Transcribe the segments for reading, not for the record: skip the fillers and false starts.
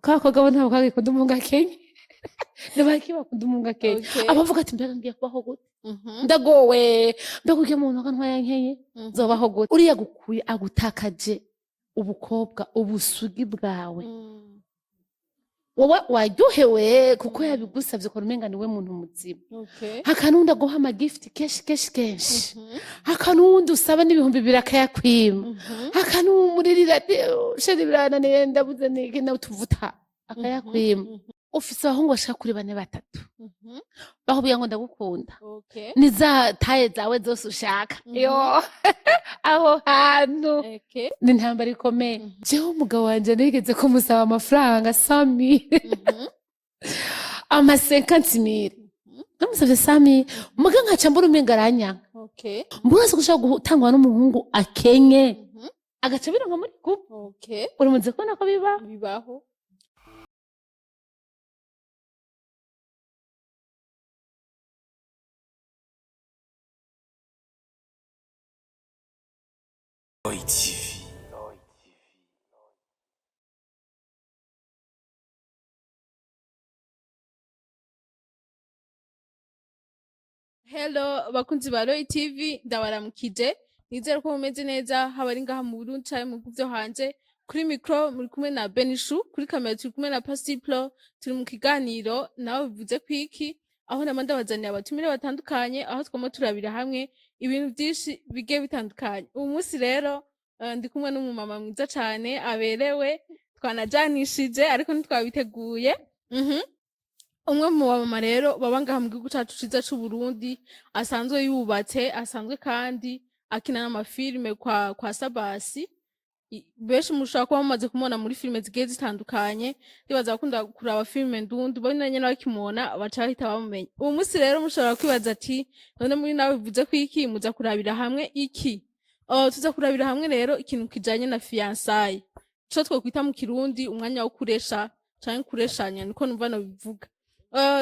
Kakobwa bo ntabwo kagikunda umuhungu akenye, ntibaki bakunda umuhungu akenye. Abavuga ati: "Mbega ngiye kubaho gute? Ndagowe, mbega urya muntu akantwaye nkenye, nzobaho gute?" Uriya gukuye agutakaje ubukobwa, ubusugi bwawe. Wowe waryohewe kuko yabigusavye, ukabona umenga niwe muntu muzima. Hakanundi aguha amagift kenshi kenshi kenshi, hakanundi usaba n'2000 akayakwima, hakanumuririra ati: "Oh, chéri, birananiye, ndabuze niki nawe tuvuta," akayakwima. Ufise abahungu bashika kuri bane, batatu, bakubwira ngo ndagukunda, ni za taille zawe zose ushaka. Yo, aho hantu ni intambara ikomeye. Jewe umugabo wanje nigeze kumusaba amafaranga 100,000, ama 50,000. Namusavye 100,000, muga nkaca mbona umenga aranyanka. Mbona ko ushobora gutangwa n'umuhungu akenye, agaca bironka muri couple. Uramaze kubona ko biba? Bibaho. TV. Hello bakunzi ba Roy TV, ndabaramukije, nizere ko mumeze neza, haba ari ngaha mu Burundi canke mu bihugu vyo hanze. Kuri micro muri kumwe na Benishu, kuri kamera turi kumwe na Pasiplo. Turi mu kiganiro nawe bivuze kwiki, aho nama ndabazaniye abatumire batandukanye, aho twama turabira hamwe ibintu vyinshi bigiye bitandukanye. Uyu munsi rero ndi kumwe n'umumama mwiza cane aberewe, twanajanishije ariko ntitwabiteguye. Umwe mu bamama rero baba ngaha mu gihugu cacu ciza c'Uburundi, asanzwe yubatse, asanzwe kandi akina n'amafilime kwa Sabasi. Benshi mushobora kuba mumaze kumubona muri filime zigiye zitandukanye. Ndibaza abakunda kuraba filime ndundi bo nyene bakimubona baca bahita bamumenya. Uwo munsi rero mushobora kwibaza ati: "None muri nawe bivuze ko iki muza kurabira hamwe iki?" Tuza kurabira hamwe rero ikintu kijanye na fiançailles, ico twokwita mu Kirundi umwanya wo kuresha canke kureshanya, niko numva nobivuga.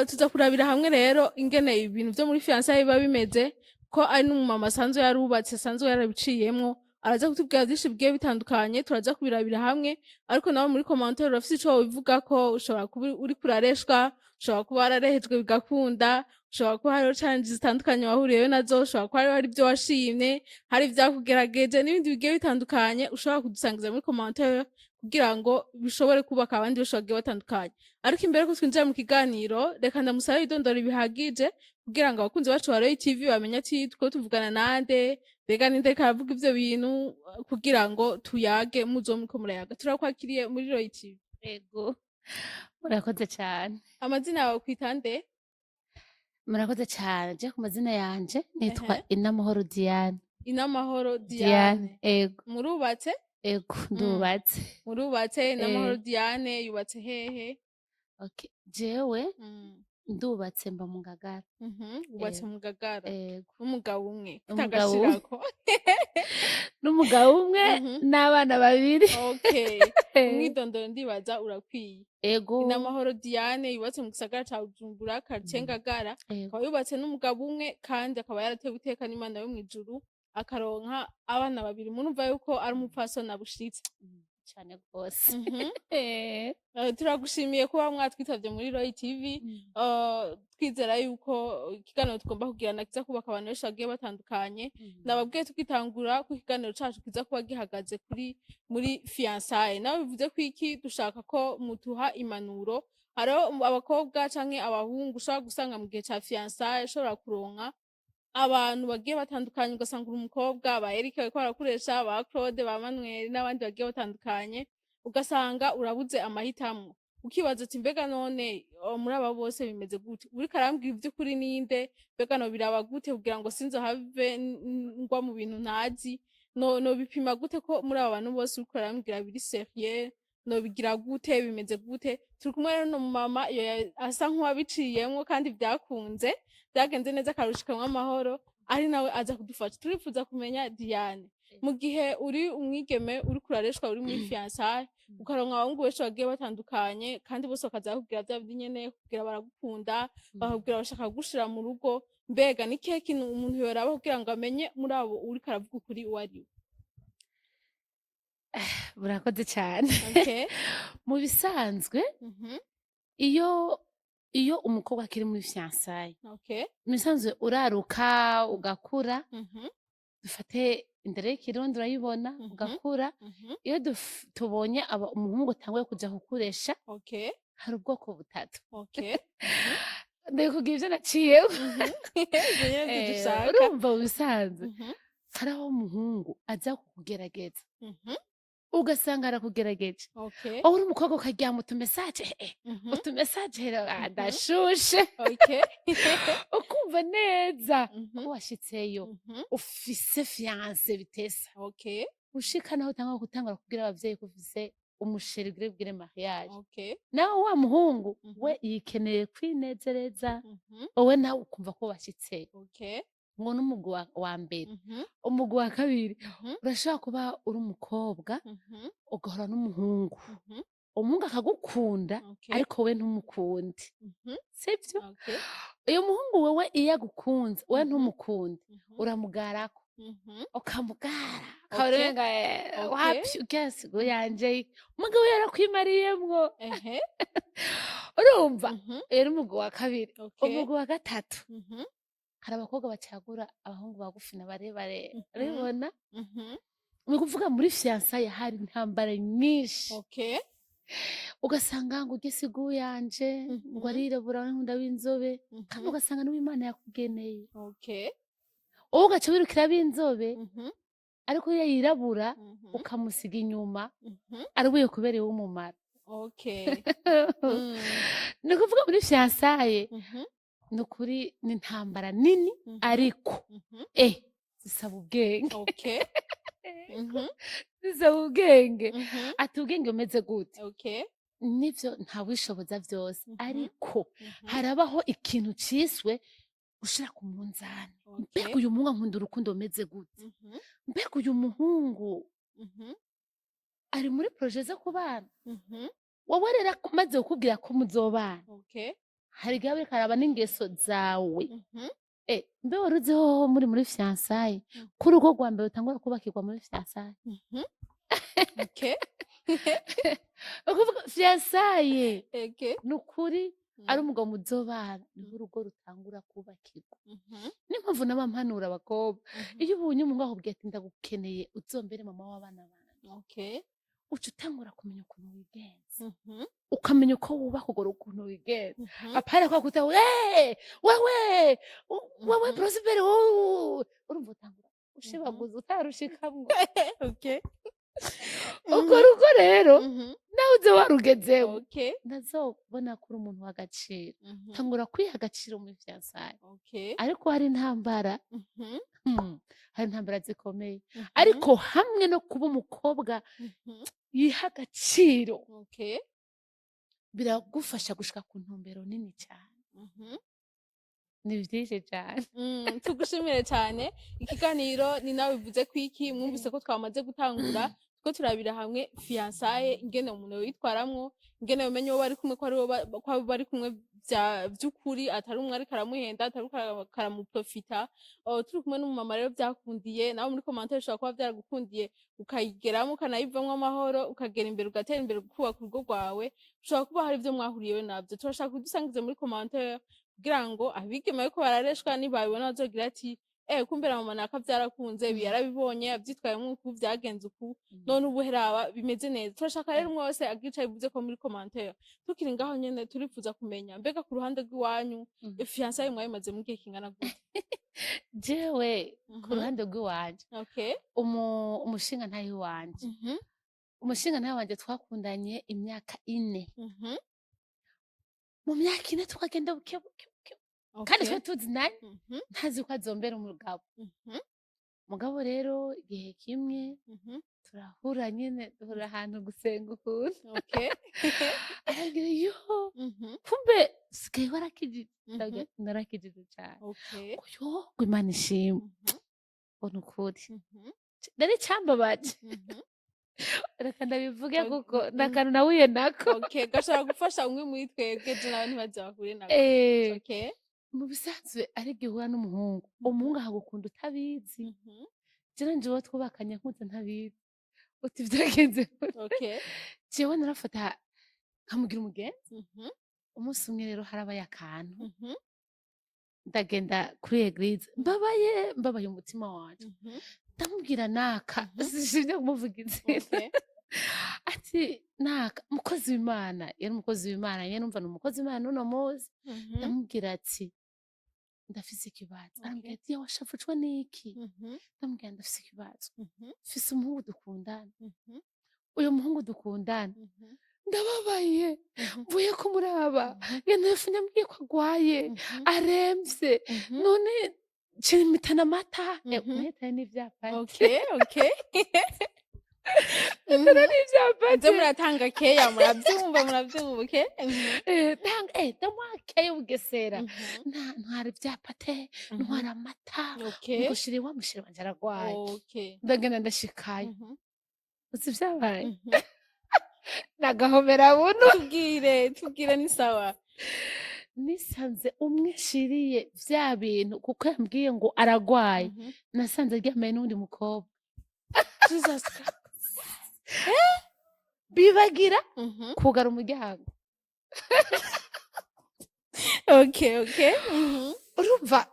Tuza kurabira hamwe rero ingene ibintu vyo muri fiançailles biba bimeze, ko ari n'umumama asanzwe yarubatse, asanzwe yarabiciyemwo, araza kutubwira vyinshi bigiye bitandukanye. Turaza kubirabira hamwe, ariko nawe muri commentaire urafise ico wobivugako. Ushobora kuba uriko urareshwa, ushobora kuba wararehejwe bigakunda, ushobora kuba hariho challenge zitandukanye wahuriyeyo nazo, ushobora kuba hariho ivyo washimye, hari ivyakugerageje n'ibindi bigiye bitandukanye ushobora kudusangiza muri commentaire kugira ngo bishobore kubaka abandi benshi bagiye batandukanye. Ariko imbere ko twinjira mu kiganiro, reka ndamusabe idondoro bihagije kugira ngo abakunzi bacu ba Roy TV bamenye ati two tuvugana nande, mbega ninde ariko aravuga ivyo bintu, kugira ngo tuyage muzo muriko murayaga. Turakwakiriye muri Roy TV. Ego, murakoze cyane. Amazina yawe kwita nde? Murakoze cyane. Je ku mazina yanje nitwa Inamahoro Diane. Inamahoro Diane. Diane. Ego. Murubatse? Ego, ndubatse. Murubatse. Inamahoro Diane yubatse hehe? Okay, jewe ndubatse, mba mu Ngagara. Wubatse mu Ngagara? Ego. N'umugabo umwe? Umugabo umwe. Utagashirako? N'umugabo umwe n'abana babiri. Okay, umwidondoro ndibaza urakwiye. Ego. Inamahoro Diane yubatse mu gisagara ca Bujumbura, quartier Ngagara. Ego. Akaba yubatse n'umugabo umwe, kandi akaba yaratewe iteka n'Imana yo mw'ijuru, akaronka abana babiri. Murumva yuko ari umupfasoni abushitse. Cyane rwose. Turagushimiye kuba mwatwitavye muri Roy TV. Twizera yuko ikiganiro tugomba kugirana kiza kubaka abantu benshi bagiye batandukanye. Nababwiye tugitangura ko ikiganiro cacu kiza kuba gihagaze kuri muri fiançailles. Nawe bivuze ko iki dushaka ko mutuha impanuro. Hariho abakobwa canke abahungu ushobora gusanga mu gihe ca fiançailles ushobora kuronka abantu bagiye batandukanye, ugasanga uri umukobwa, ba Eric bariko barakoresha, ba Claude, ba Manuel n'abandi bagiye batandukanye, ugasanga urabuze amahitamo, ukibaza ati: "Mbega none muri aba bose bimeze gute? Uriko arambwira ivy'ukuri ninde? Mbega no biraba gute kugira ngo sinzohave ngwa mu bintu ntazi? No nobipima gute ko muri aba bantu bose uriko urambwira biri sérieux? Nobigira gute? Bimeze gute?" Turi kumwe rero n'umumama iyo asa nk'uwabiciyemwo kandi vyakunze, byagenze neza, akarushikamwo amahoro, ari nawe aza kudufasha. Turifuza kumenya, Diane, mu gihe uri umwigeme uriko urareshwa, uri muri fiançailles, ukaronka abahungu benshi bagiye batandukanye, kandi bose bakaza bakubwira vya bindi nyene, kugira baragukunda, bakakubwira bashaka kugushira mu rugo, mbega ni kihe kintu umuntu yoraba kugira ngo amenye muri abo uriko aravuga ukuri uwo ari we? Murakoze cyane. Okay. Mu bisanzwe, iyo umukobwa akiri muri fiançailles, mu bisanzwe uraruka ugakura, dufate indero y'ikirundi urayibona, ugakura. Iyo tubonye umuhungu atanguye kuja kukuresha, hari ubwoko butatu. Ndabikubwira ivyo naciyemo. Ivyo nyene nivyo dushaka. Urumva, mu bisanzwe hari aho umuhungu aza kukugerageza, ugasanga arakugerageje. Wowe uri umukobwa ukaryama utumessage, utumessage, ndashushe, ukumva neza ko washitseyo, ufise fiancé bitesa, ushika naho utangura gutangura kubwira abavyeyi ko ufise umuchéri, ugire bwire mariage. Nawe wa muhungu we yikeneye kwinezereza, wowe nawe ukumva ko washitseyo. Ngo n'umugwi wa mbere. Umugwi wa kabiri, urashobora kuba uri umukobwa, ugahura n'umuhungu, umuhungu akagukunda, ariko we ntumukunde, sivyo? Uyu muhungu wewe iyo agukunze, we ntumukunde, uramugarako, ukamugara, ukarenga wapi ugasigo yanje, umugabo yarakwimariyemwo. Urumva, rero umugwi wa kabiri. Umugwi wa gatatu, hari abakobwa bacagura abahungu bagufi na barebare. Urabibona? Ni ukuvuga muri fiançailles hari intambara nyinshi. Ugasanga ngo ugese igu yanje ngo arirabura, nkunda w'inzobe, kandi ugasanga niwe Imana yakugeneye. Wowe ugaca wirukira b'inzobe, ariko iyo yirabura ukamusiga inyuma, ari we kubereye w'umumaro. Ni ukuvuga muri fiançailles, ni ukuri ni intambara nini, ariko zisaba ubwenge. Zisaba ubwenge. Ati ubwenge bumeze gute? Nivyo, ntawishoboza vyose, ariko harabaho ikintu ciswe gushira ku munzani. Mbega uyu muhungu ankunda urukundo rumeze gute? Mbega uyu muhungu ari muri projet zo kubana? Wowe rero amaze kukubwira ko muzobana, hari igihe aba ariko araba n'ingeso zawe. Mbe wari uzi hoho muri fiançailles ko urugo rwa mbere rutangura kubakirwa muri fiançailles? Ukuvuga fiançailles, ni ukuri, ari umugabo muzobana niho urugo rutangura kubakirwa. Niyo mpamvu naba mpanura abakobwa, iyo ubonye umuhungu akubwiye ati ndagukeneye uzombere mama w'abana banje, uca utangura kumenya ukuntu wigenza, ukamenya uko wubaka urwo rugo, ukuntu wigenza, apana kwa kuta wewe wewe Prosper, wowe urumva utangura ushibaguza utarushikamwo. Urwo rugo rero, nawe uze warugezeho, ntazobona ko uri umuntu w'agaciro. Tangura kwiha agaciro muri fiançailles. Ariko hari intambara, hari intambara zikomeye, ariko hamwe no kuba umukobwa yiha agaciro, biragufasha gushika ku ntumbero nini cyane. Ni byinshi cyane. Tugushimire cyane. Ikiganiro ni nawe bivuze ko iki mwumvise ko twamaze gutangura ko turabira hamwe fiançailles, ingene umuntu yitwaramwo, ingene umenye uwo bari kumwe ko ari ko bari kumwe vy'ukuri, atari umwe ariko aramuhenda, atari ariko karamuprofita. Oh, turi kumwe n'umumama rero vyakundiye. Nawe muri commentaire ushobora kuba vyaragukundiye, ukayigeramo, ukanayivamwo amahoro, ukagera imbere, ugatera imbere, ukubaka urugo rwawe. Ushobora kuba hari ivyo mwahuriyewe navyo, turashaka kudusangize muri commentaire kugira ngo abigeme bariko barareshwa nibabibona bazogira ati kumbe na mama naka vyarakunze, ibi yarabibonye, yavyitwayemwo uku, vyagenze uku, none ubu heraba bimeze neza. Turashaka rero umwe wese agira ico abivuze ko muri commentaire. Tukiri ngaho nyene, turifuza kumenya mbega ku ruhande rw'iwanyu, fiançailles mwayimaze mu gihe kingana gute? Jewe ku ruhande rw'iwanje, umushinga ntahe wanje, umushinga ntahe wanje twakundanye imyaka 4. Mu myaka 4 tukagenda buke buke buke, kandi twe tuzinanye, ntazi ko azombera umugabo. Mugabo rero igihe kimwe turahura nyene, duhura ahantu gusenga ukuntu, arabwira yo, kumbe sigaye warakijije. Ndabwira ati narakijije cane. Ngo yo, ngo Imana ishimwe, ngo ni ukuri. Rero icambabaje, reka ndabivuge, kuko ni akantu nahuye nako. Okay, gashobora gufasha umwe muri twebwe, je nawe ntibaze bahure nako. Mu bisanzwe ari igihe uhura n'umuhungu, umuhungu akagukunda utabizi. Jewe nje uwo twubakanye nkuze ntabizi. Uti vyagenze gute? Jewe narafata nkamugira umugenzi. Umunsi umwe rero harabaye akantu, ndagenda kuri église mbabaye, mbabaye umutima wanje. Ndamubwira naka, sishimye kumuvuga izina, ati naka umukozi w'Imana, yari umukozi w'Imana nyene, numva ni umukozi w'Imana n'uno munsi. Ndamubwira ati ndafise ikibazo. Arambwira ati washavujwe n'iki? Ndamubwira ndafise ikibazo, mfise umuhungu dukundana, uyu muhungu dukundana, ndababaye, mvuye kumuraba, yantelefone ambwiye ko agwaye, aremvye, none cimitana amata. Nahitaye n'ivyapati. Okay. Nahitaye n'ivyapati. Muze muratanga keya, muravyumva, muravyumva, okay? Ndamuha keya Bugesera. Ntwara ivyapate, ntwara amata, ngo shiri wa mushiri wanje aragwaye. Ndagenda ndashikayo. Uzi ivyabaye? Nagahomera buno. Tubwire, tubwire, ni sawa. Nisanze umwe nshiriye vya bintu kuko yambwiye ngo aragwaye, nasanze aryamanye n'uwundi mukobwa. Jesus Christ. Bibagira kugara umuryango. Okay. Urumva,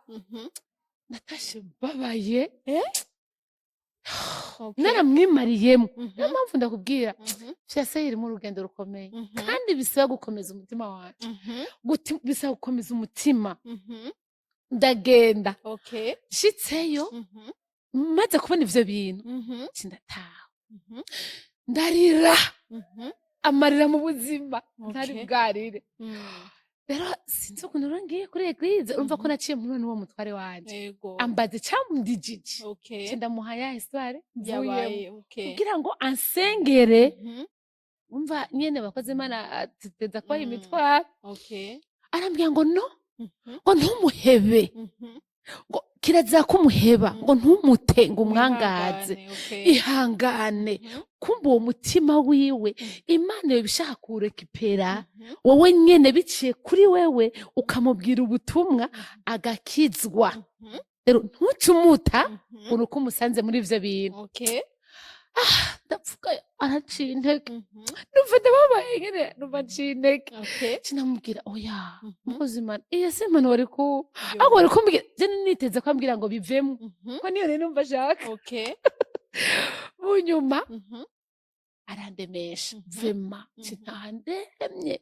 natashe mbabaye. Naramwimariyemo. Niyo mpamvu ndakubwira, fiancé irimo urugendo rukomeye, kandi bisaba gukomeza umutima wawe. Bisaba gukomeza umutima. Ndagenda, nshitseyo, maze kubona ivyo bintu, ndataha, ndarira amarira mu buzima ntari bwarire. Rero sinzi ukuntu rero ngiye kuri église, urumva ko naciye mpura n'uwo mutware wanje, ambaza icamundijije. Ndamuha ya histoire mvuyemo Yabaye, okay. kugira ngo ansengere. Umva nyene bakoze Imana atuteza kubaha imitwaro. Arambwira ngo no, ngo ntumuhebe, ngo kirazira ko umuheba, ngo ntumute, ngo umwangaze. Wihangane, okay. Ihangane. Kumva uwo mutima wiwe, Imana yoba ishaka kuwurekipera wowe nyene biciye kuri wewe, ukamubwira ubutumwa agakizwa. Rero ntuce umuta ngo uko umusanze muri ivyo bintu. Ndapfuka, araciye intege. Numva ndababaye nyene, numva nciye intege. Sinamubwira oya, mukozi Imana, iyo si impanuro wari ku Yo. ahubwo wari kumbwira. Je niteze ko ambwira ngo bivemo, ko niyo rero numva ashaka. Mu nyuma arandemesha, vraiment, sinandemye.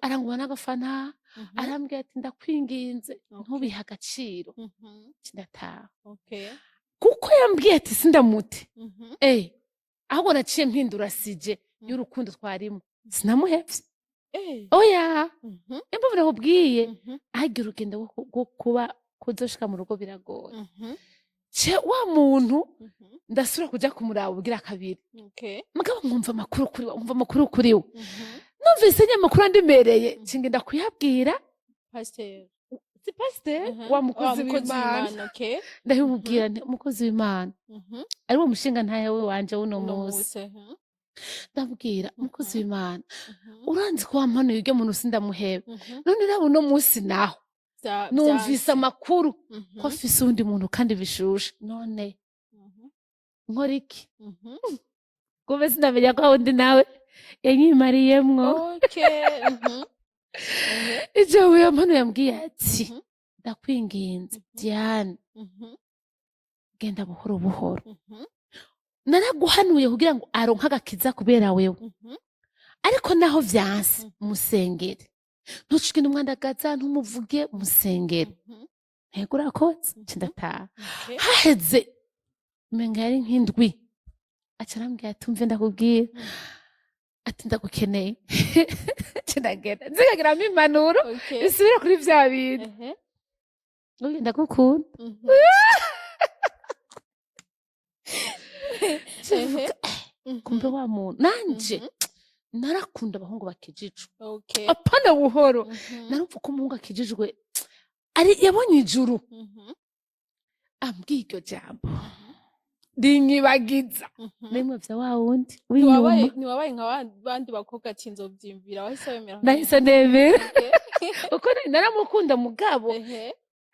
Arangwa n'agafana, arambwira ati ndakwinginze, ntubihe agaciro. Ndataha, kuko yambwiye ati sindamute. Ahubwo naciye mpindura sujet y'urukundo twarimo, sinamuhevye. Oya. Impamvu nakubwiye, harya urugendo rwo kuba kuzoshika mu rugo biragoye. Ce wa muntu, ndasubira kuja kumuraba ubugira kabiri, mugabo nkumva amakuru kuri we, nkumva amakuru kuri we. Numvise nye amakuru andemereye, ngenda kuyabwira Pasteur. Si pasiteri, wa mukozi Wa mukozi w'Imana. w'Imana, okay. Ndabimubwira nti umukozi w'Imana, ari wo mushinga ntahe we wanje w'uno Uno munsi. munsi, Ndabwira umukozi w'Imana, uranzi ko wampanuye urya muntu sindamuheba, none raba uno munsi naho numvise Vyanse. amakuru ko afise uwundi muntu kandi bishushe, none nkora iki? Kumbe sinamenya ko wundi nawe yanyimariyemwo. Ijambo yampanuye yambwiye ati ndakwinginze, Diane, genda buhoro buhoro. Naraguhanuye kugira ngo aronke agakiza kubera wewe, ariko naho vyanse, musengere, ntucike umwandagaza, ntumuvuge, musengere. Ntego, urakoze. Ndataha. Haheze umenga yari nk'indwi, aca arambwira ati umve ndakubwira, ati ndagukeneye. Ndagenda nzikagiramo impanuro, isubire kuri vya bintu. Ubu ndagukunda. Ndavuga, kumbe wa muntu nanje narakunda abahungu bakijijwe. Apana buhoro. Narumva ko umuhungu akijijwe ari yabonye ijuru. Ambwiye iryo jambo rinyibagiza nimwe vya wa wundi Ntiwabaye w'inyuma. Ntiwabaye nka bandi bakobwa ati nzovyimvira, wahise wemera? Nahise nemera, kuko naramukunda mugabo.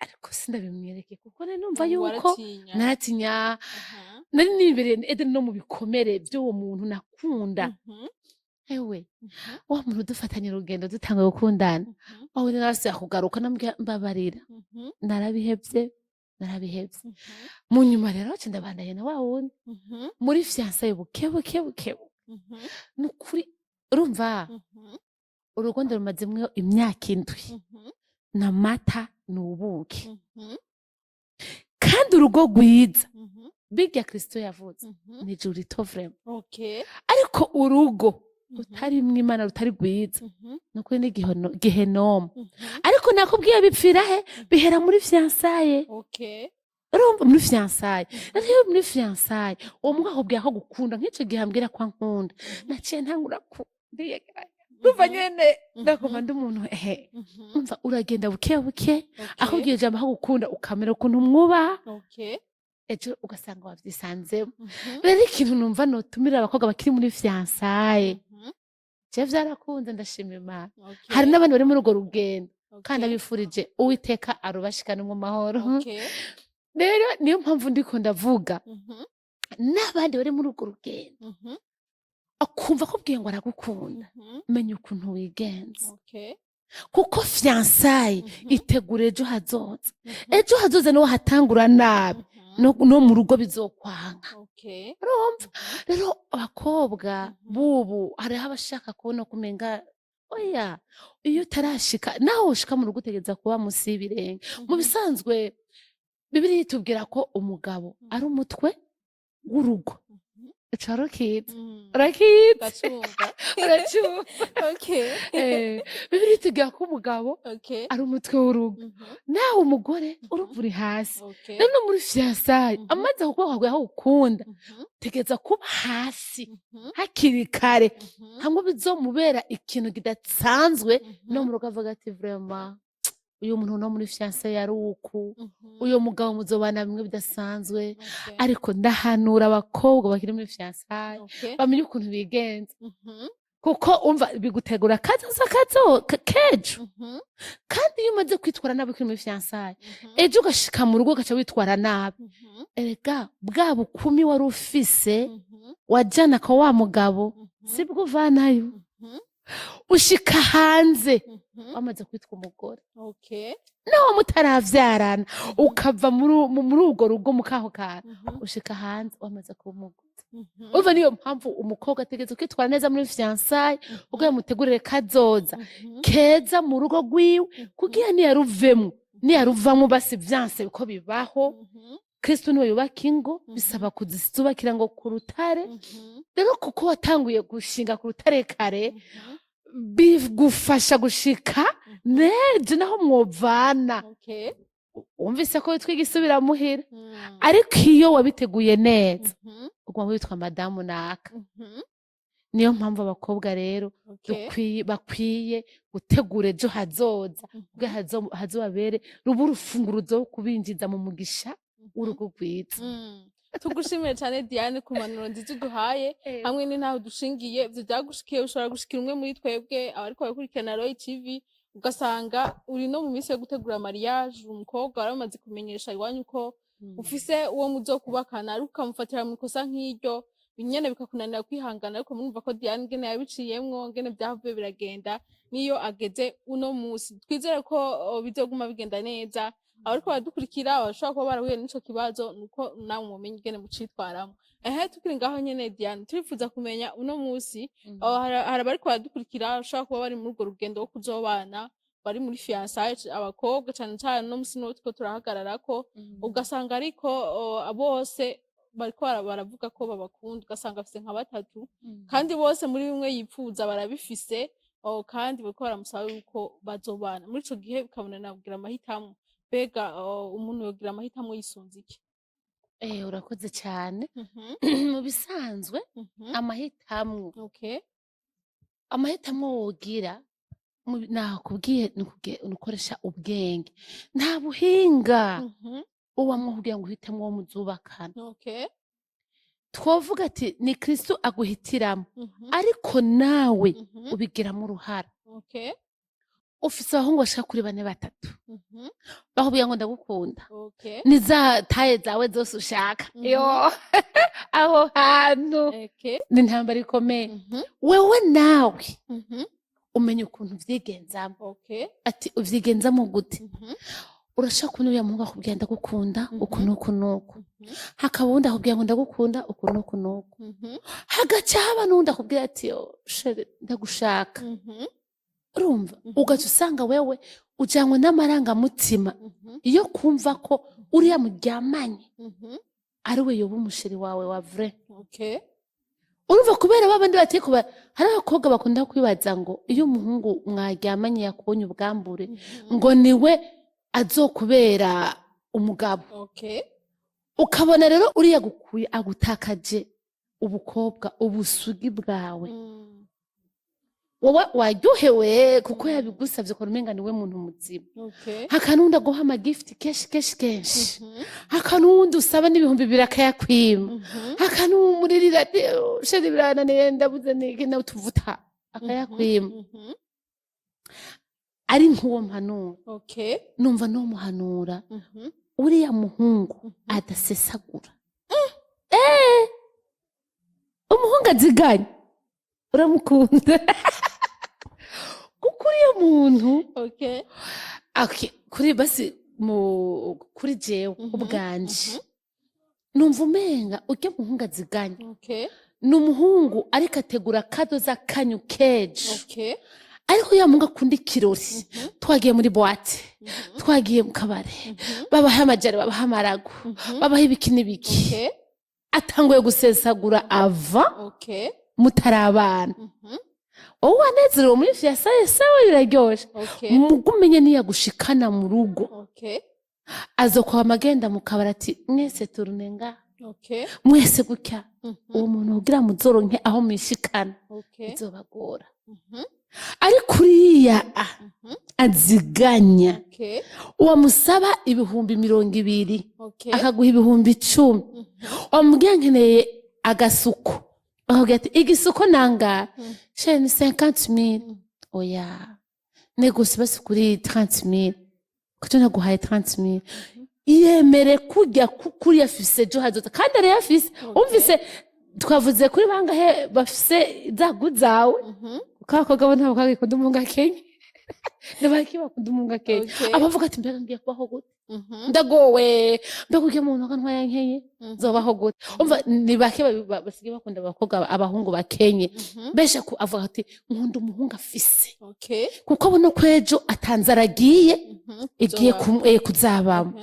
Ariko sindabimwereke kuko nari numva yuko Waratinya. Naratinya. Nari nibereye Eden no mu bikomere by'uwo muntu nakunda. Ewe, wa muntu dufatanye urugendo, dutanga gukundana, aho narasubiye kugaruka namubwira: "Mbabarira, narabihevye, narabihevye." Mu nyuma rero nca ndabandanya na wa wundi muri fiançailles, buke buke buke. Nukuri urumva, urugo ndarumazemwo imyaka 7 n'amata n'ubuki. Kandi urugo rwiza, birya Kristo yavuze, ni ijuru rito vraiment. Ariko urugo rutarimwo Imana, rutari rwiza, nukuri ni gehenomu. Ariko nakubwiye, bipfira he? Bihera muri fiançailles. Urumva, muri fiançailles rero, iyo muri fiançailles uwo mugabo akubwira ko agukunda, nk'ico gihe ambwira ko ankunda, naciye ntangura ku ndiyegeranya, urumva nyene, ndaguma ndi umuntu ehe. Umva, uragenda buke buke, akubwiye ijambo ko agukunda, ukamera ukuntu umwubaha, ejo ugasanga wavyisanzemo. Rero ikintu numva notumira abakobwa bakiri muri fiançailles, je vyarakunze, ndashima Imana. Hari n'abandi bari muri urwo rugendo kandi abifurije Uwiteka arubashikane mu mahoro. Rero niyo mpamvu ndiko ndavuga n'abandi bari muri urwo rugendo, akumva akubwiye ngo aragukunda, menya ukuntu wigenza, kuko fiançailles itegura ejo hazoza. Ejo hazoza niwo hatangura nabi, no mu rugo bizokwanga. Urumva rero, abakobwa bubu hariho abashaka kubona kumenga oya, iyo utarashika naho ushika mu rugo utegereza kuba musi y'ibirenge. Mu bisanzwe Bibiliya itubwira ko umugabo ari umutwe w'urugo. Ico urakizi? Urakizi? Ndacumva. Uracumva? Bibiliya itubwira ko umugabo ari umutwe w'urugo, nawe umugore urumva uri hasi. Rero no muri fiançailles, amaze kukuba aho ukunda, tegereza kuba hasi hakiri kare, hamwe bizomubera ikintu kidasanzwe no mu rugo, avuga ati: "Vraiment, uyu muntu no muri fiançailles yari uku, uyu mugabo muzobana bimwe bidasanzwe." Ariko ndahanura abakobwa bakiri muri fiançailles, bamenye ukuntu bigenza, kuko umva, bigutegura kazoza kazo kejo. Kandi iyo umaze kwitwara nabi ukiri muri fiançailles, ejo ugashika mu rugo ugaca witwara nabi, erega bwa bukumi wari ufise wajana kwa wa mugabo, sibwo uvanayo. Ushika hanze wamaze kwitwa umugore, nawe mutaravyarana, ukava muri urwo rugo mukaho kantu, ushika hanze wamaze kuba umugore. Urumva, niyo mpamvu umukobwa ategerezwa kwitwara neza muri fiançailles, kugira mutegurire kazoza keza mu rugo rwiwe, kugira niyaruvemwo, niyaruvamwo basi vyanse ko bibaho. Kristo niwe yubaka ingo, bisaba kuzubakira ngo ku rutare. Rero kuko watanguye gushinga ku rutare kare, bigufasha gushika nejo naho mwovana, wumvise ko witwa igisubiramuhira. Ariko iyo wabiteguye neza, uguma witwa madamu naka. Niyo mpamvu abakobwa rero bakwiye gutegura ejo hazoza, kugira hazobabere ruba urufunguruzo wo kubinjiza mu mugisha w'urugo rwiza. Tugushimiye cyane, Diane, ku mpanuro nziza uduhaye hamwe n'intaho dushingiye. Ivyo vyagushikiye ushobora gushikira umwe muri twebwe abariko barakurikirana Roy TV, ugasanga uri no mu minsi yo gutegura mariage, umukobwa waramaze kumenyesha iwanyu ko ufise uwo muzokubakana, ariko ukamufatira mu ikosa nk'iryo nyene, bikakunanira kwihangana. Ariko murumva ko Diane ngene yabiciyemwo, ngene vyavuye biragenda, niyo ageze uno musi. Twizere ko bizoguma bigenda neza. Abariko baradukurikira bashobora kuba barahuye n'ico kibazo, nuko nawe mumenye ingene mucitwaramwo. Ehe, tukiri ngaho nyene, Diane, turifuza kumenya uno musi, hari abariko baradukurikira bashobora kuba bari muri urwo rugendo rwo kuzobana, bari muri fiançailles, abakobwa cane cane uno musi niwo turiko turahagararako. Ugasanga ariko bose bariko baravuga ko babakunda, ugasanga afise nka batatu, kandi bose muri bimwe yipfuza barabifise, kandi bariko baramusaba yuko bazobana. Muri ico gihe bikabonana kugira amahitamo. Mbega umuntu yogira amahitamo yisunze iki? Urakoze cyane. Mu bisanzwe, amahitamwo, amahitamo wogira, nakubwiye ni ukoresha ubwenge, nta buhinga ubamwo kugira ngo uhitemo uwo muzubakana. Twovuga ati ni Kristo aguhitiramo, ariko nawe ubigiramo uruhara. Ufise abahungu bashika kuri bane, batatu, bakubwira ngo ndagukunda, ni za taille zawe zose ushaka. Yo, aho hantu ni intambara ikomeye. Wewe nawe umenya ukuntu uvyigenzamo. Ati uvyigenzamo gute? Urashaka kubona uriya muhungu akubwira ndagukunda uku n'uku n'uku, hakaba uwundi akubwira ngo ndagukunda uku n'uku n'uku, hagaca haba n'uwundi akubwira ati: "Oh, chéri, ndagushaka." Urumva, ugaca usanga wewe ujanywe n'amarangamutima iyo kumva ko uriya muryamanye ari we yoba umu chéri wawe wa vrai. Urumva, kubera babandi bateye kuba hari abakobwa bakunda kwibaza ngo iyo umuhungu mwaryamanye yakubonye ubwambure, ngo niwe azokubera umugabo. Ukabona rero uriya gukuye agutakaje ubukobwa, ubusugi bwawe. Wowe waryohewe kuko yabigusavye, ukabona umenga niwe muntu muzima. Hakanundi aguha ama gift kenshi kenshi kenshi, hakanundi usaba n'2000 akayakwima, hakanumuririra ati: "Oh, chéri, birananiye, ndabuze niki nawe tuvuta," akayakwima. Ari nk'uwo mpanura, numva nomuhanura uriya muhungu adasesagura. Umuhungu aziganye uramukunda, kuko uriya muntu Okay, kuri basi mu kuri jewe ubwanje numva umenga urya muhungu aziganye ni umuhungu ariko ategura kadoza kanyu kejo. Ariko ya muhungu akunda ikirori, twagiye muri boîte, twagiye mu kabare, babaha amajari, babaha amarago, babaha ibiki n'ibiki, atanguye gusesagura ava mutarabana. Wowe wanezerewe muri fiançailles, sawa, biraryoshe. Mugo umenye niyagushikana mu rugo, azokwama agenda mu kabari ati: "Mwese turunenga, mwese gutya." Uwo muntu kugira muzoronke aho mwishikana bizobagora. Ariko uriya aziganya, wamusaba 20,000, akaguha 10,000. Wamubwira nkeneye agasuko, akakubwira ati: "Igisuko nanga chéri ni 50 000." "Oya, négocie basi kuri 30 000, kuko naguhaye 30 000." Yemere kurya kuko uriya afise ejo hazoza kandi arayafise. Umvise twavuze kuri bangahe bafise izagu zawe, kuko abakobwa bo ntabwo bagikunda umuhungu akenye, ntibaki bakunda umuhungu akenye. Abavuga ati: "Mbega ngiye kubaho gute? Ndagowe, mbega urya muntu ko ntwaye nkenye, nzobaho gute?" Umva, ni bake basigaye bakunda abakobwa, abahungu bakenye. Benshi avuga ati: "Nkunda umuhungu afise," kuko abona ko ejo atanzara agiye igiye Kuzobamo. kuzabamo.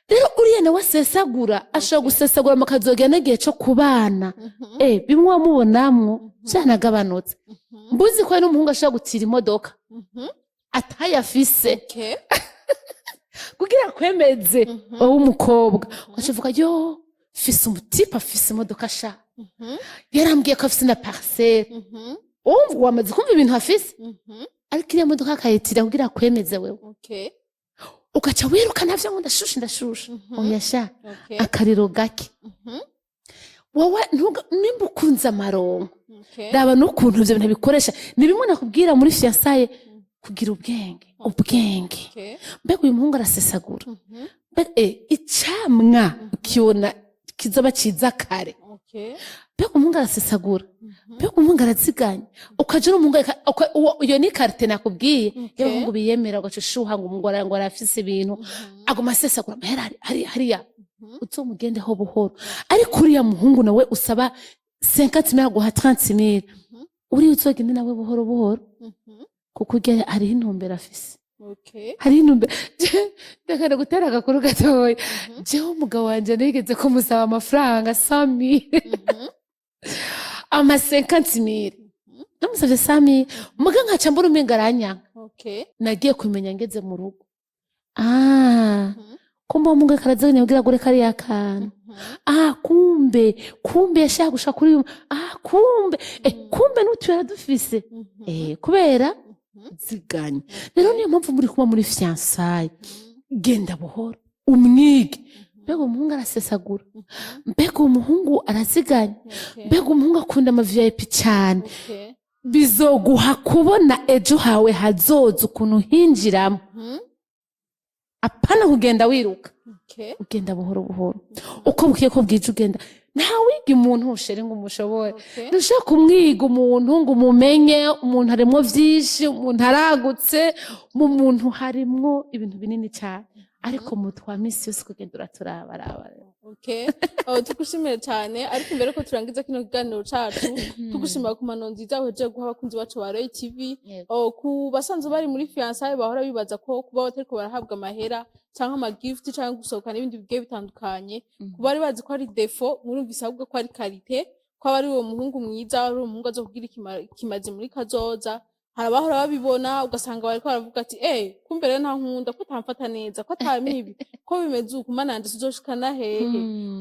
Rero uriya nawe asesagura, ashobora gusesagura mukazogera n'igihe co kubana, bimwe wamubonamwo vyanagabanutse. Mbuzi ko hari n'umuhungu ashobora gutira imodoka atayafise kugira kwemeze wowe umukobwa, ukaca yo fise umu type afise imodoka sha, yarambwiye ko afise na parcelle. Wumva wamaze kumva ibintu afise, ariko iriya modoka akayitira kugira akwemeze wewe, ugaca wiruka navyo ngo ndashushe, ndashushe. Oya sha, akariro gake. Wowe nimba ukunze amaronko, raba n'ukuntu ivyo bintu bikoresha. Ni bimwe nakubwira muri fiançailles, kugira ubwenge, ubwenge. Mbega uyu muhungu arasesagura? Mbega icamwa ukibona kizoba ciza kare. Mbega umuhungu arasesagura? Mbega umuhungu araziganya? Ukaja n'umuhungu iyo ni qualité nakubwiye y'abahungu biyemera, ugaca ushuha ngo umuhungu ngo arafise ibintu, aguma asesagura amahera hariya. Uzomugendeho buhoro. Ariko uriya muhungu nawe usaba 50 mille aguha 30 mille, uriya uzogende nawe buhoro buhoro, kuko urya hariho intumbero afise. Hariho intumbero. Ndakanda gutera agakuru gatoya. Jewe umugabo wanje nigeze kumusaba amafaranga 100 000, ama 50 000. Namusavye 100 000, muga nkaca mbona umenga aranyanka. Nagiye kumenya ngeze mu rugo, ah, kumbe uwo muhungu karaziganya kugira agure kariya kantu. Ah, kumbe yashaka gushaka kuri uyu. Ah, kumbe n'utu yaradufise, kubera ziganya. Rero niyo mpamvu muri kuba muri fiançailles, genda buhoro, umwige. Mbega umuhungu arasesagura? Mbega umuhungu araziganya? Mbega umuhungu akunda ama VIP cyane? Bizoguha kubona ejo hawe hazoza ukuntu hinjiramo, apana kugenda wiruka. Ugenda buhoro buhoro, uko bukeye ko bwije ugenda. Ntawiga umuntu ushere ngo umushobore. Ntushobora kumwiga umuntu ngo umumenye. Umuntu harimwo vyinshi, umuntu aragutse, mu muntu harimwo ibintu binini cyane, ariko mu twa misi yose kugenda uraturabaraba. Okay. Oh, tugushimire cyane, ariko imbere ko turangiza kino kiganiro cacu, tugushimira ku mpanuro nziza uhejeje guha abakunzi bacu ba Roy TV. Oh, ku basanzwe bari muri fiançailles bahora bibaza ko kuba batariko barahabwa amahera canke ama gift canke gusohoka n'ibindi bigiye bitandukanye, ku bari bazi ko ari défaut, murumvise ahubwo ko ari qualité, ko aba ari uwo muhungu mwiza, ari uwo muhungu azokugira ikimazi muri kazoza. Hari abahora babibona ugasanga bariko baravuga ati: "Eh, kumbe rero nta nkunda, ko atamfata neza, ko atamibi, ko bimeze uku, mana yanje tuzoshikana hehe?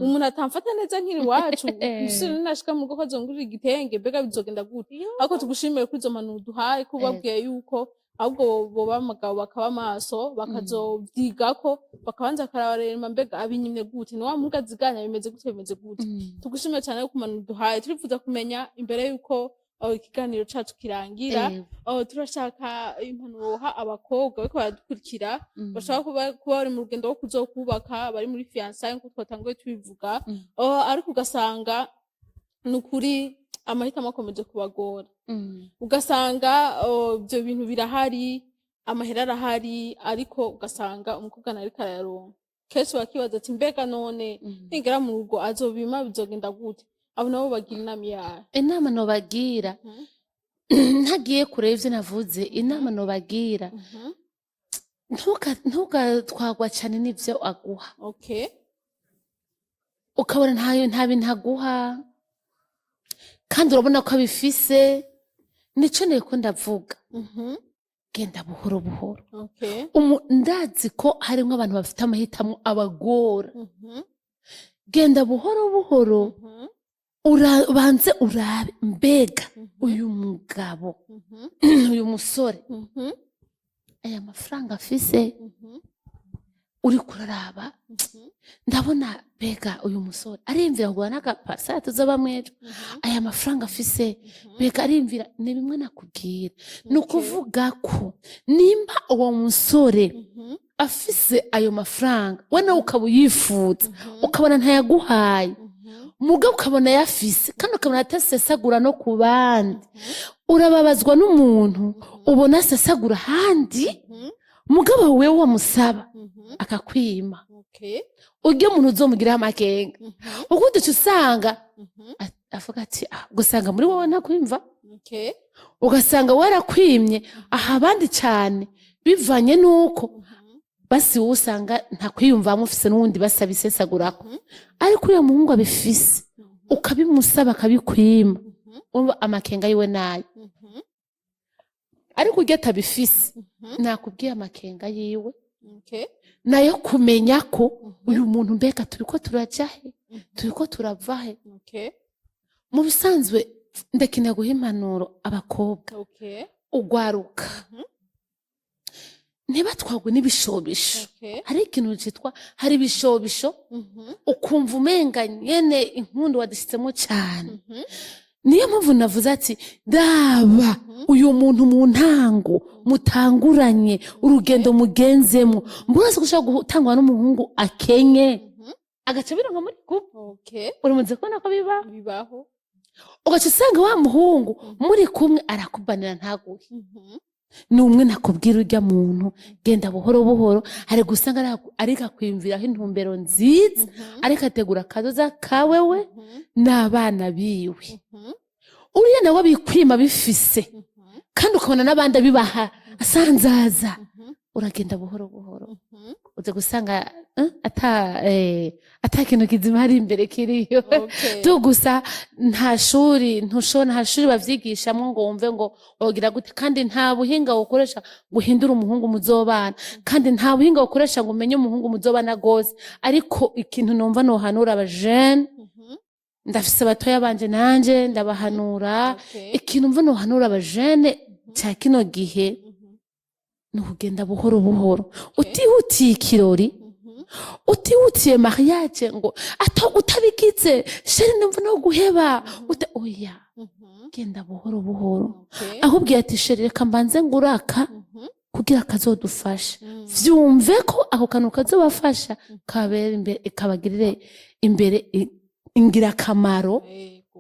Umuntu atamfata neza nkiri iwacu, umusore ninashika mu rugo ko azongurira igitenge, mbega bizogenda gute?" Ariko tugushimire kuri izo mpanuro uduhaye, ko ubabwiye yuko ahubwo boba abagabo bakaba maso, bakazovyigako, bakabanza bakaraba rero: mbega abinyimye gute? Ni wa muhungu aziganya? Bimeze gute? Bimeze gute? Tugushimire cyane ku mpanuro uduhaye. Turifuza kumenya imbere yuko ikiganiro cacu kirangira, turashaka impanuro woha abakobwa bariko baradukurikira, bashaka kuba bari mu rugendo rwo kuzokubaka, bari muri fiançailles nkuko twatanguye tubivuga, ariko ugasanga ni ukuri amahitamo akomeje kubagora, ugasanga ivyo bintu birahari, amahera arahari, ariko ugasanga umukobwa ntariko arayaronka. Kenshi bakibaza ati: "Mbega none nigera mu rugo azobima? Bizogenda gute?" Abo nabo bagira inama iyahe? Inama nobagira, ntagiye kure y'ivyo navuze, inama nobagira, ntugatwarwa cane n'ivyo aguha, ukabona ntayo, nta bintu aguha kandi urabona ko abifise. Nico nariko ndavuga, genda buhoro buhoro. Ndazi ko harimwo abantu bafite amahitamo abagora. Genda buhoro buhoro, ubanze urabe: mbega uyu mugabo, uyu musore, aya mafaranga afise, uriko uraraba, ndabona mbega uyu musore arimvira ngo n'agapasara tuzoba mwejo? Aya mafaranga afise, mbega arimvira? Ni bimwe nakubwira, ni ukuvuga ko nimba uwo musore afise ayo mafaranga, we nawe ukaba uyifuza, ukabona ntayaguhaye, mugabo ukabona yafise kandi ukabona atasesagura no ku bandi, urababazwa n'umuntu ubona asesagura ahandi, mugabo wewe wamusaba akakwima. Uryo muntu uzomugiraho amakenga, ukundi uca usanga avuga ati: "Ah," ugasanga muri wowe ntakwimva, ugasanga warakwimye aha abandi cyane, bivanye n'uko basi wowe usanga ntakwiyumvamo, ufise n'uwundi basaba isesagurako, ariko uriya muhungu abifise, ukabimusaba akabikwima, urumva amakenga yiwe nayo. Ariko uryo atabifise, nakubwiye amakenga yiwe nayo kumenya ko uyu muntu mbega turiko turaja he, turiko turava he. Mu bisanzwe ndakeneye guha impanuro abakobwa, ugwaruka, ntibatwagwe n'ibishobisho. Hari ikintu citwa, hari ibishobisho, ukumva umenga nyene inkundo wadishitsemo cyane. Niyo mpamvu navuze ati: raba uyu muntu mu ntango mutanguranye urugendo mugenzemo. Mburazi ko ushobora gutangwa n'umuhungu akenye, agaca bironka muri couple. Urimuze kubona ko biba. Bibaho. Ugaca usanga wa muhungu muri kumwe arakubanira, ntaguhe. Ni umwe nakubwira, urya muntu genda buhoro buhoro. Hari gusanga ariko akwiyumviraho intumbero nziza, ariko ategura akazoza kawewe n'abana biwe. Uriya nawe bikwima bifise, kandi ukabona n'abandi abibaha asanzaza, uragenda buhoro buhoro, uza gusanga ata kintu kizima hari imbere kiriyo. Tu gusa nta shuri, ntushobora, nta shuri bavyigishamo ngo wumve ngo wogira gute, kandi nta buhinga wokoresha ngo uhindure umuhungu muzobana, kandi nta buhinga wokoresha ngo umenye umuhungu muzobana gose. Ariko ikintu numva nohanura abajene, ndafise abatoya banje nanje ndabahanura, ikintu mva nohanura abajene ca kino gihe ni ukugenda buhoro buhoro, utihutiye ikirori, utihutiye mariage, ngo ata utabigize chéri numva no guheba oya. Genda buhoro buhoro. Okay. Ahubwo ati: "Chéri, reka mbanze nguraka kugira kazodufasha." Vyumve ko ako kantu kazobafasha, kabera imbere, kabagirire imbere ingirakamaro.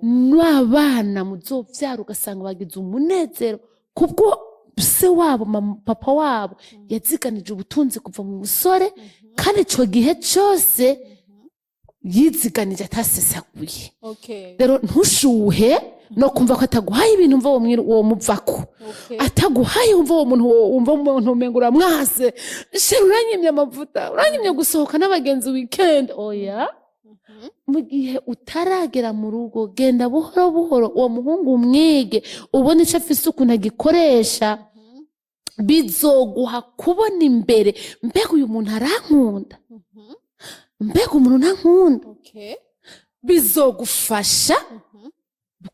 N'abana muzovyara, ugasanga bagize umunezero kubwo se wabo, papa wabo yaziganije ubutunzi kuva mu busore, kandi ico gihe cose yiziganije atasesaguye. Rero ntushuhe no kumva ko ataguhaye ibintu, umva uwo muvako. Ataguhaye, wumva uwo muntu, wumva umuntu umengo uramwase: "Chéri, uranyimye amavuta, uranyimye gusohoka n'abagenzi weekend." Oya. Mu gihe utaragera mu rugo, genda buhoro buhoro, uwo muhungu umwige, ubone icyo afise, ukuntu agikoresha. Bizoguha kubona imbere: mbega uyu muntu arankunda? Mbega umuntu ntankunda? Bizogufasha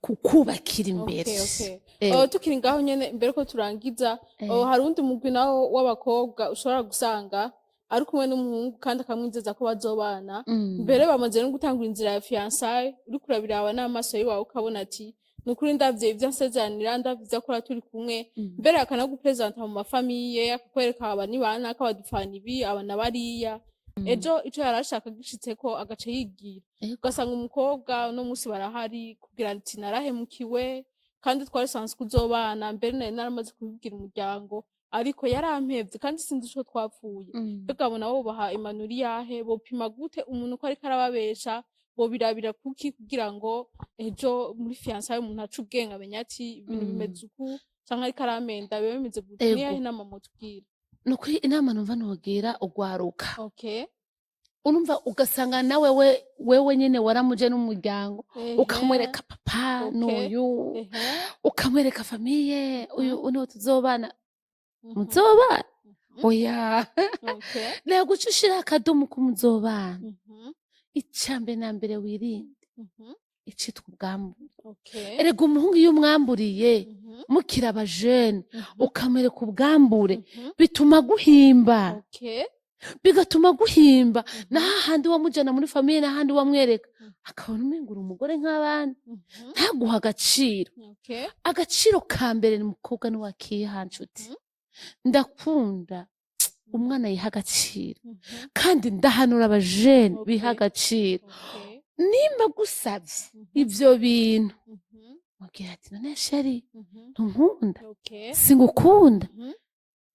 kukubakira imbere. Okay. Eh. Tukiri ngaho nyene, mbere ko turangiza, hari uwundi mugwi nawo w'abakobwa ushobora gusanga ari kumwe n'umuhungu kandi akamwizeza ko bazobana, mbere bamaze no gutangura inzira ya fiançailles. Uriko urabiraba n'amaso yiwawe, ukabona ati: "Ni ukuri, ndavye ivyo ansezeranira, ndavye ivyo akora turi kumwe." Mbere akanagupresenta mu ma famille, akakwereka aba ni banaka, badupfana ibi, aba na bariya. Ejo ico yari ashaka gishitseko, agaca yigira. Ugasanga umukobwa uno munsi barahari kugira ati: "Narahemukiwe kandi twari sanzwe kuzobana, mbere nari naramaze kubibwira umuryango, ariko yarampevye kandi sinzi ico twapfuye." Mbega abo nabo bobaha impanuro iyahe? Bopima gute umuntu ko ariko arababesha? Bobirabira kuki kugira ngo ejo muri fiançailles umuntu ace ubwenge, amenya ati ibintu bimeze uku canke ariko aramenda, biba bimeze gute? Niyahe inama motubwira? Ni ukuri, inama numva nogira ugwaruka, urumva ugasanga nawe wewe nyene waramuje n'umuryango, ukamwereka papa, n'uyu, ukamwereka famille, uyu niwe tuzobana. Muzobana? Oya. Naguca ushira akadomo ku muzobana. Icambere na mbere, wirinde icitwa ubwambure. Erega umuhungu iyo umwamburiye mukiri abajene, ukamwereka ubwambure, bituma guhimba, bigatuma guhimba. Na hahandi wamujana muri famille, n'ahandi wamwereka, akabona umenga uri umugore nk'abandi, ntaguha agaciro. Agaciro ka mbere ni umukobwa niwakiha. Nshuti, ndakunda umwana yiha agaciro, kandi ndahanura abajene biha agaciro. Nimba gusavye ivyo bintu, mubwira ati: "None chéri, ntunkunda? Singukunda?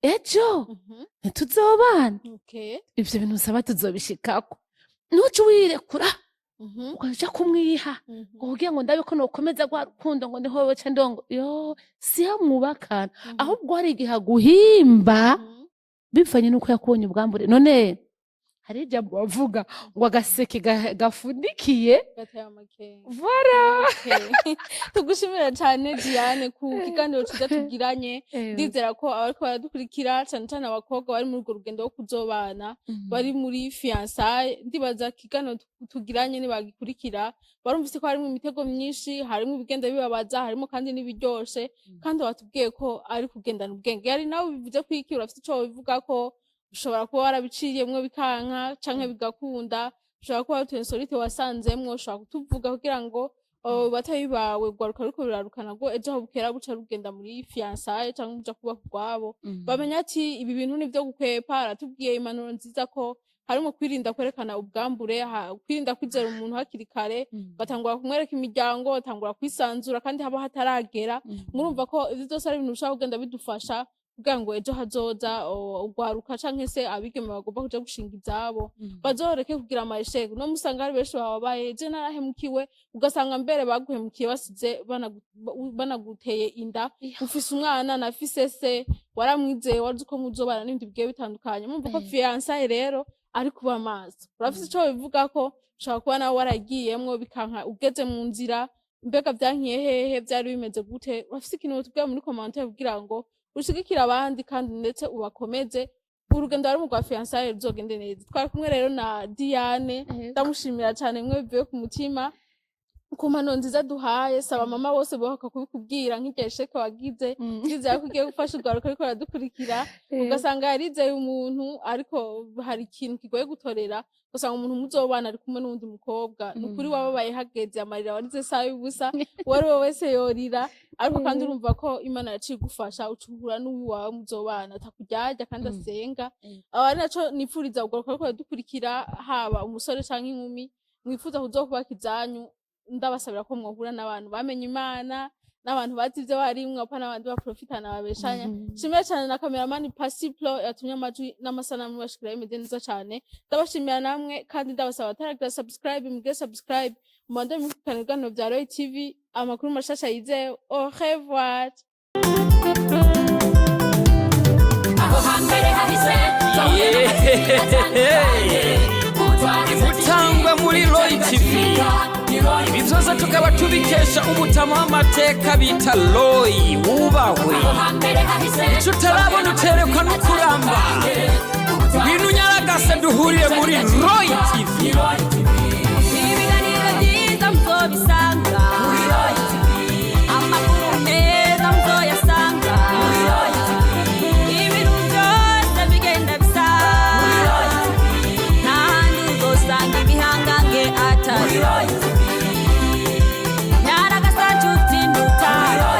Ejo ntituzobana? Ivyo bintu nsaba tuzobishikako?" Ntuce wirekura ukaja kumwiha ngo kugira ngo ndabe ko nokomeza rwa rukundo, ngo niho wewe ca ndongo yo siho mwubakana. Ahubwo hari igihe aguhimba bivanye n'uko yakubonye ubwambure. None hari ijambo bavuga ngo agaseke gafundikiye gateye amakenga. Voilà. Okay. Tugushimira cyane Diane ku kiganiro cyiza tugiranye. Ndizera ko abariko baradukurikira, cane cane abakobwa bari muri urwo rugendo rwo kuzobana, bari muri fiançailles, ndibaza ikiganiro tugiranye nibagikurikira barumvise ko harimo imitego myinshi, harimo ibigenda bibabaza, harimo kandi n'ibiryoshe. Kandi watubwiye ko ari kugendana ubwenge. Yari nawe bivuze ko iki urafite ico wobivuga ko ushobora kuba warabiciyemwo bikanka canke bigakunda, ushobora kuba wari insolite wasanzemwo, ushobora kutuvuga kugira ngo batayi bawe rwaruka ruriko rurarukana ngo ejo aho bukera buca rugenda muri fiançailles canke ruja kubaka urwabo, bamenya ati ibi bintu ni vyo gukwepa. Aratubwiye impanuro nziza ko harimo kwirinda kwerekana ubwambure, kwirinda kwizera umuntu hakiri kare, batangura kumwereka imiryango, batangura kwisanzura kandi haba hataragera. Murumva ko ivyo vyose ari ibintu bishobora kugenda bidufasha kugira ngo ejo hazoza urwaruka canke se abigeme bagomba kuja gushinga izabo bazoreke kugira ama échecs. No musanga hari benshi bababaye: "Je narahemukiwe." Ugasanga mbere baguhemukiye basize banaguteye inda, ufise umwana nafise se waramwizeye, wazi uko muzobana n'ibindi bigiye bitandukanye. Mumva ko fiançailles rero ari kuba maso. Urafise ico bivuga ko ushobora kuba nawe waragiyemwo bikanka, ugeze mu nzira, mbega vyankiye hehe? Vyari bimeze gute? Urafise ikintu wotubwira muri commentaire kugira ngo ushigikire abandi kandi ndetse ubakomeze, urugendo bari mu rwa fiançailles ruzogende neza. Twari kumwe rero na Diane, ndamushimira cyane mwe bivuye ku mutima. Ku mpano nziza duhaye. Saba mama bose bohoka kubikubwira nk'iryo sheke wagize. Ndizera ko ugiye gufasha urwaruka ariko aradukurikira, ugasanga yarizeye umuntu, ariko hari ikintu kigoye gutorera, ugasanga umuntu muzobana ari kumwe n'uwundi mukobwa. Ni ukuri wababaye, hageze amarira warize saha y'ubusa, uwo ari we wese yorira. Ariko kandi urumva ko Imana yaciye igufasha, ucuhura n'uwawe muzobana atakuryarya kandi asenga. Aba ari naco nipfuriza urwaruka ariko aradukurikira, haba umusore canke inkumi mwifuza kuzokubaka izanyu. Ndabasabira ko mwohura n'abantu bamenye Imana, n'abantu bazi ivyo barimwo, apa n'abandi baprofitana babeshanya. Shimira cyane na cameraman Pasiplo yatumye amajwi n'amasanamu bashikira bimeze neza cyane. Ndabashimira namwe, kandi ndabasaba bataragira subscribe, mugire subscribe, mubandanye mukurikirana ibiganiro bya Roy TV, amakuru mashasha yizewe. Au revoir. Aho hambere hahise. Gutangwa muri Roy TV, ibi byose tukaba tubikesha umutama w'amateka bita Roy wubahwe. Hambere hahise. Icyo utarabona uterekwa no kuramba. Ngwino unyaragase duhurire muri Roy TV. Ibiganiro byiza muzobisanga, amakuru meza muzoyasanga, ibintu byose bigenda bisa. N'ahandi uzosanga ibihangange atari nyaragasa nshuti ndutaro.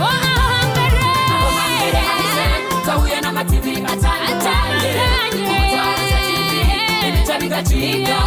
Aho hambere hahise twahuye n'amativi atandukanye, Umutwara TV, ibica bigacika.